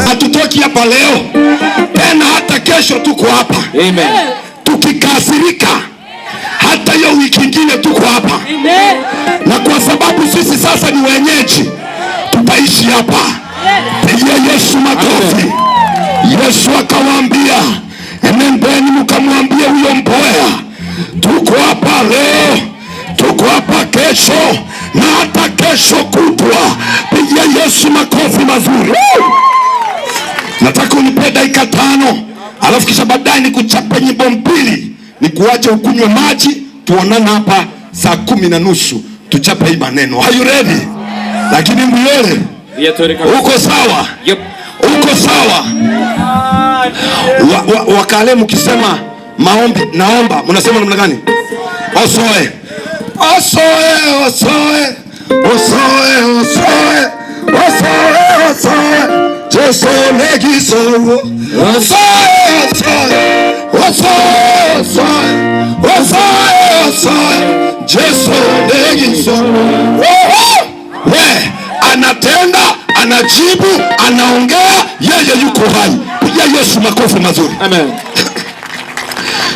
Hatutoki hapa leo tena, hata kesho tuko hapa. Amen. Tukikasirika hata hiyo wiki ingine tuko hapa. Amen. Na kwa sababu sisi sasa ni wenyeji, tutaishi hapa. Pigia Yesu makofi. Yesu akawaambia, enendeni mkamwambie huyo mbweha, tuko hapa leo, tuko hapa kesho na hata kesho kutwa. Pigia Yesu makofi mazuri. Nataka unipe dakika 5, alafu kisha baadaye nikuchape nyimbo 2, nikuache ukunywe maji, tuonane hapa saa 10:30 tuchape hii maneno. Are you ready? Lakini mbele uko sawa? Yep. Uko sawa? Wakale mkisema maombi, naomba, mnasema namna gani? Osoe. Osoe, osoe. Osoe, osoe. Osoe, osoe. Jesu legiso. Osoe, osoe. Osoe, osoe. Osoe, osoe. Jesu legiso. We, anatenda, anajibu, anaongea, yeye yuko hai. Piga Yesu makofi mazuri. Amen.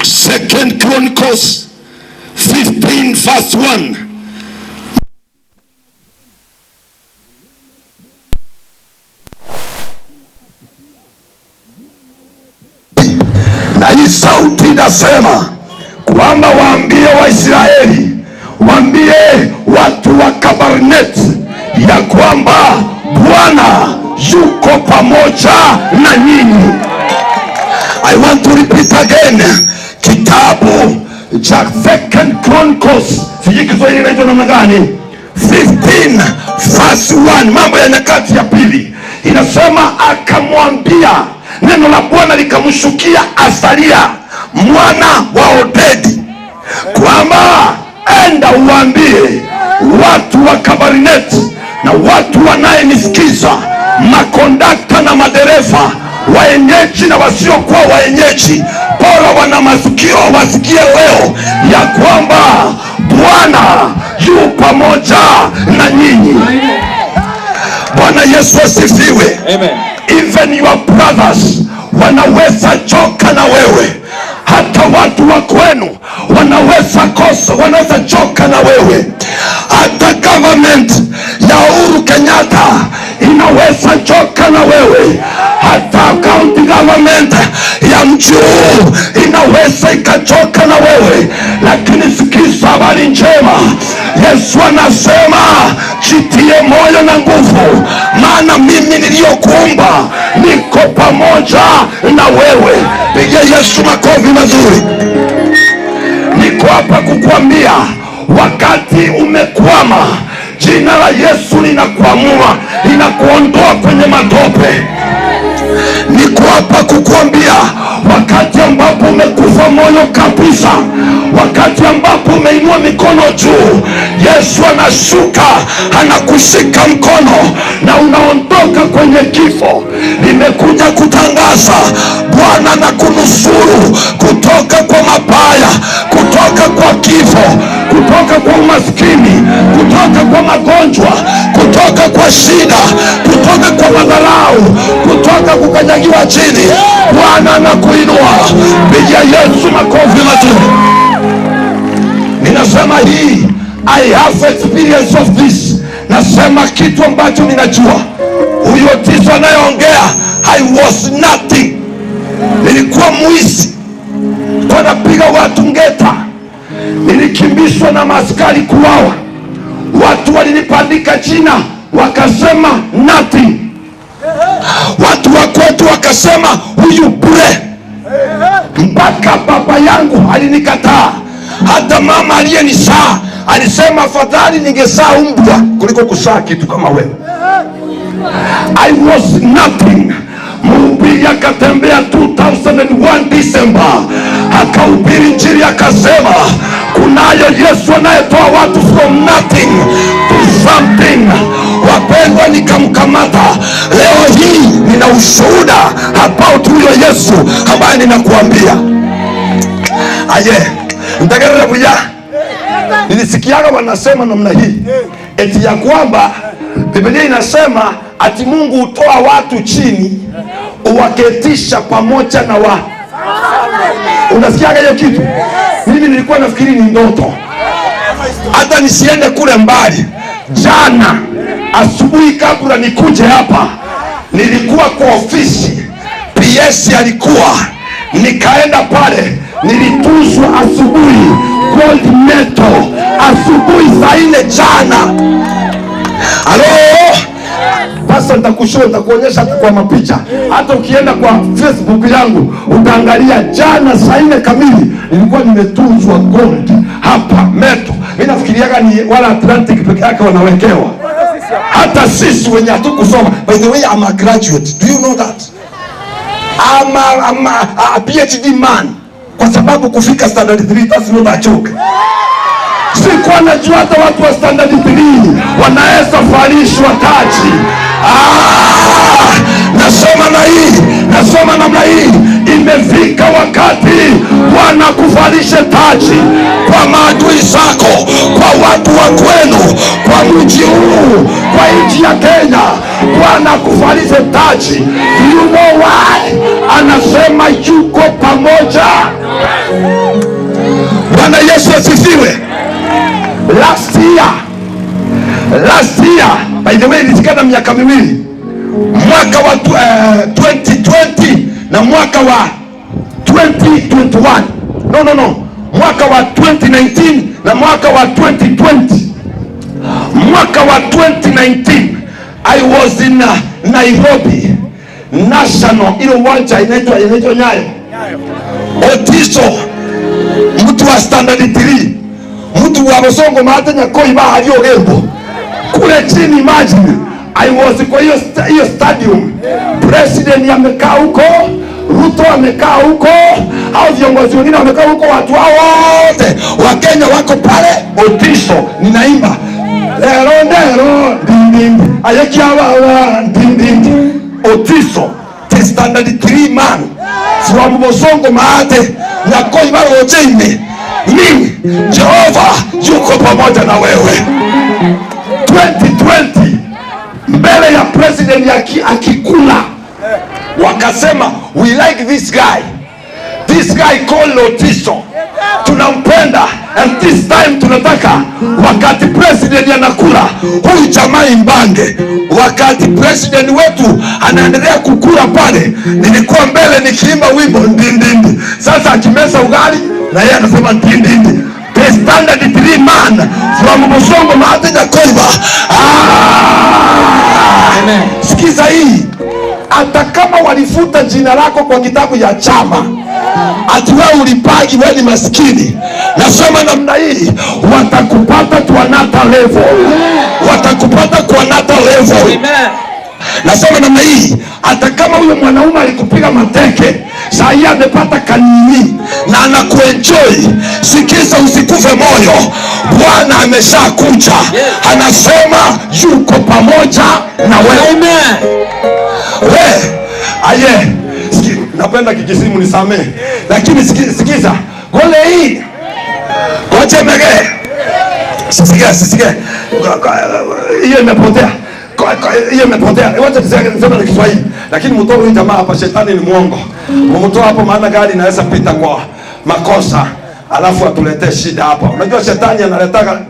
Second Chronicles 15 verse 1. Na hii sauti inasema kwamba waambie Waisraeli, waambie watu wa Kabarnet ya kwamba Bwana yuko pamoja na nyinyi. I want to repeat again. Kitabu cha Second Chronicles, sijui Kiswahili inaitwa namna gani, 15 verse 1, Mambo ya Nyakati ya Pili, inasema akamwambia, neno la Bwana likamshukia Azaria mwana wa Odedi kwamba enda uambie watu wa Kabarnet na watu wanayenisikiza, makondakta na madereva, waenyeji na wasiokuwa waenyeji, bora wana masikio wasikie leo ya kwamba Bwana yu pamoja na nyinyi. Bwana Yesu asifiwe. Amen. Even your brothers wanaweza choka na wewe, hata watu wa kwenu wanaweza kosa, wanaweza choka na wewe, hata government ya Uhuru Kenyatta inaweza choka na wewe, hata county government ya mji huu inaweza ikachoka na wewe. Lakini sikiza habari njema, Yesu anasema jitie moyo na nguvu, maana mimi niliyokuumba niko pamoja na wewe. Piga Yesu makofi mazuri. Niko hapa kukuambia, wakati umekwama, jina la Yesu linakuamua, linakuondoa kwenye matope. Niko hapa kukuambia, wakati ambapo umekufa moyo kabisa, wakati ambapo umeinua mikono juu, Yesu anashuka, anakushika mkono na unaondoka kwenye kifo. Nimekuja kutangaza Bwana anakunusuru kutoka kwa mabaya, kutoka kwa kifo, kutoka kwa umaskini, kutoka kwa magonjwa, kutoka kwa shida, kutoka kwa madharau, kutoka kukanyagiwa chini. Bwana anakuinua. Piga Yesu makofi mazuri. Ninasema hii, I have experience of this. Nasema kitu ambacho ninajua. Huyo Tito anayeongea, I was nothing. Nilikuwa mwizi, nilikuwa napiga watu ngeta, nilikimbishwa na maaskari kuuawa. Watu walinipandika jina wakasema nothing. Watu wa kwetu wakasema huyu bure. Mpaka baba yangu alinikataa. Hata mama aliyenizaa alisema afadhali ningezaa umbwa kuliko kuzaa kitu kama wewe. I was nothing. Mhubiri akatembea 2001 December, akahubiri injili akasema kunayo Yesu anayetoa watu from nothing to something. Wapendwa, nikamkamata. Leo hii nina ushuhuda about huyo Yesu ambaye ninakuambia. Aye, ntagerera buya. Nilisikiaga wanasema namna hii eti ya kwamba Biblia inasema ati Mungu hutoa watu chini uwaketisha pamoja na wa. Unasikiaga hiyo kitu? Mimi nilikuwa nafikiri ni ndoto, hata nisiende kule mbali. Jana asubuhi kabla nikuje hapa, nilikuwa kwa ofisi, PS alikuwa, nikaenda pale, nilituzwa asubuhi gold medal asubuhi saa 4 jana. Halo sasa, nitakushow, nitakuonyesha hata kwa mapicha, hata ukienda kwa Facebook yangu utaangalia. Jana saa 4 kamili nilikuwa nimetuzwa gold hapa meto. Mimi nafikiriaga ni wala Atlantic peke yake wanawekewa, hata sisi wenye hatukusoma. By the way, I'm a graduate. Do you know that? I'm a PhD man. Kwa sababu kufika standard 3, that's not a joke. Sikuwa najua hata watu wa standard 3 wanaweza valishwa taji. Nasoma na hii, nasoma namna hii. Imefika wakati Bwana kuvalishe taji kwa maadui zako, kwa watu wa kwenu, kwa mji huu, kwa nchi ya Kenya. Bwana kuvalishe taji. Do you know why? Anasema yuko pamoja. Bwana Yesu asifiwe. Last year, by the way, ilishikana miaka miwili, mwaka wa 2020 na mwaka wa 2021. No, no, no, mwaka wa 2019 na mwaka wa 2020. Mwaka wa 2019 I was in Nairobi National, ile uwanja inaitwa Nyayo. Otiso, mtu wa standard 3, mtu wa Bosongo maate Nyakoi bahari Ogembo kule chini. Imagine I was kwa hiyo stadium, president amekaa huko, Ruto amekaa huko, au viongozi wengine wamekaa huko, watu hao wote wa Kenya wako pale. Otiso ninaimba lero ndero ndindindi ayekiawawa ndindindi. Otiso, the standard 3 man from Bosongo maate Nyakoi barocheine mimi, Jehova yuko pamoja na wewe. 2020 mbele ya president akikula, wakasema, "We like this guy, this guy called Otiso, tunampenda, and this time tunataka wakati president anakula huyu jamaa imbange." Wakati president wetu anaendelea kukula pale, nilikuwa mbele nikiimba wimbo ndindindi. Sasa akimeza ugali na yeye anasema ndindindi. The standard 3 man from Bosongo Maate Nyakoiba. Ah! Amen. Sikiza hii, hata kama walifuta jina lako kwa kitabu ya chama ati wewe ulipagi, wewe ni maskini, nasema namna hii, watakupata to another level, watakupata kwa another level. Amen. Nasema namna hii, hata kama huyo mwanaume alikupiga mateke, saa hii amepata kanini na anakuenjoy, sikiza, usikufe moyo. Bwana ameshakuja, anasema yuko pamoja na wewe. Amen. We aye, napenda Kikisimu, nisamee, lakini sikiza gole hii gochemege, sisikia, sisikia hiyo imepotea, hiyo imepotea. Wacha niseme na Kiswahili, lakini mtoe huyu jamaa hapa, shetani ni mwongo. Mtoe hapo, maana gari inaweza pita kwa makosa alafu atuletee shida hapa. Unajua shetani analetaka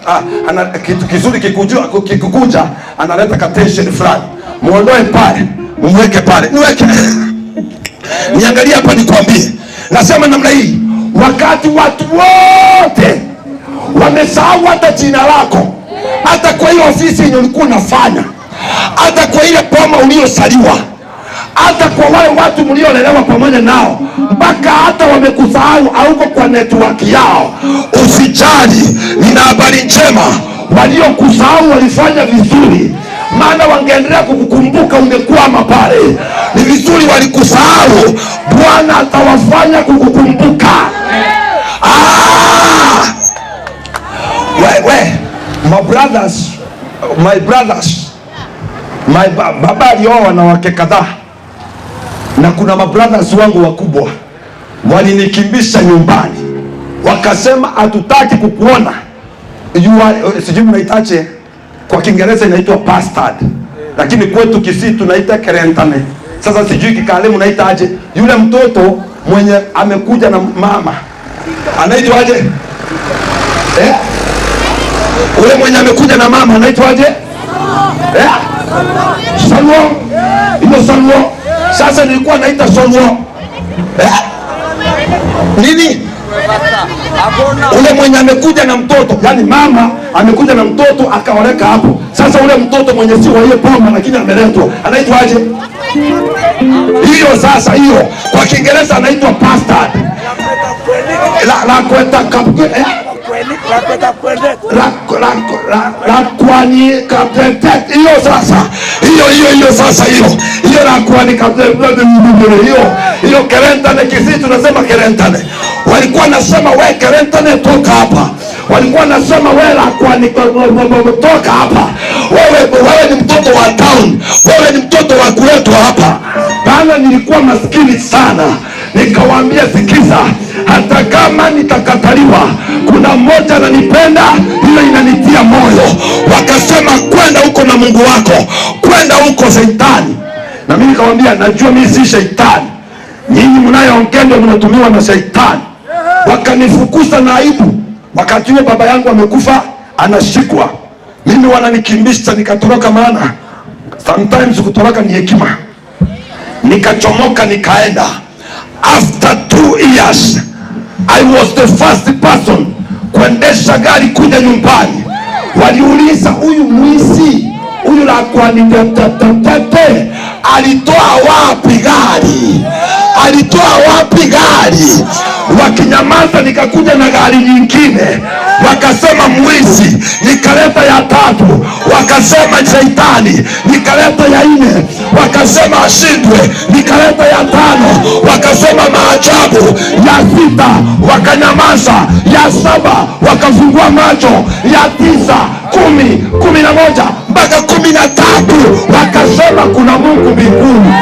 kitu kizuri kikukuja, analeta ka tension fulani. Muondoe pale, mumweke pale, niweke niangalie hapa, nikwambie. Nasema namna hii, wakati watu wote wamesahau hata jina lako, hata kwa hiyo ofisi yenye ulikuwa unafanya, hata kwa ile boma uliosaliwa, hata kwa wale watu mliolelewa pamoja nao, mpaka hata wamekusahau, hauko kwa network yao, usijali, nina habari njema. Waliokusahau walifanya vizuri, maana wangeendelea kukukumbuka ungekwama pale. Ni vizuri walikusahau, Bwana atawafanya kukukumbuka. Ah! We, my brothers, my brothers, my baba alioa wanawake kadhaa, na kuna mabrothers wangu wakubwa walinikimbisha nyumbani. Wakasema hatutaki kukuona. You are, sijui mnaitaje kwa Kiingereza inaitwa bastard, lakini kwetu Kisii tunaita kerentane. Sasa sijui Kikale mnaitaje? Yule mtoto mwenye amekuja na mama anaitwaje? Eh? Ule mwenye amekuja na mama anaitwaje? Eh? Salwo. Hiyo salwo. Sasa nilikuwa naita salwo. Eh? Nini? Ule mwenye amekuja na mtoto, yani mama amekuja na mtoto akaoleka hapo. Sasa ule mtoto mwenye si wa hiyo boma lakini ameletwa, anaitwaje? Hiyo sasa, hiyo kwa Kiingereza anaitwa bastard. La kweta eh? La la la la kwani kapete hiyo sasa, hiyo hiyo hiyo sasa, hiyo hiyo la kwani kapete hiyo hiyo kerentane. Kisii tunasema kerentane. Walikuwa nasema we kerentane, toka hapa. Walikuwa nasema we la kwani toka hapa. Wewe ni mtoto wa town, wewe ni mtoto wa kuletwa hapa. Bana, nilikuwa maskini sana, nikawaambia sikiza, hata kama nitakataliwa, kuna mmoja ananipenda, hiyo inanitia moyo. Wakasema kwenda huko na Mungu wako, kwenda huko shetani. Na mimi nikamwambia najua mimi si shetani, nyinyi mnayoongea ndio mnatumiwa na shetani. Wakanifukuza na aibu. Wakati huo baba yangu amekufa, anashikwa, mimi wananikimbisha, nikatoroka. Maana sometimes kutoroka ni hekima. Nikachomoka nikaenda. After 2 years I was the first person kuendesha gari kuja nyumbani. Waliuliza, huyu mwizi huyu la kwani alitoa wapi gari? Alitoa wapi gari? Wakinyamaza, nikakuja na gari nyingine, wakasema mwizi. Nikaleta ya tatu, wakasema shaitani. Nikaleta ya nne, wakasema ashindwe. Nikaleta ya tano, wakasema maajabu. Ya sita wakanyamaza, ya saba wakafungua macho, ya 9, 10, 11 mpaka 13 wakasema kuna Mungu mbinguni.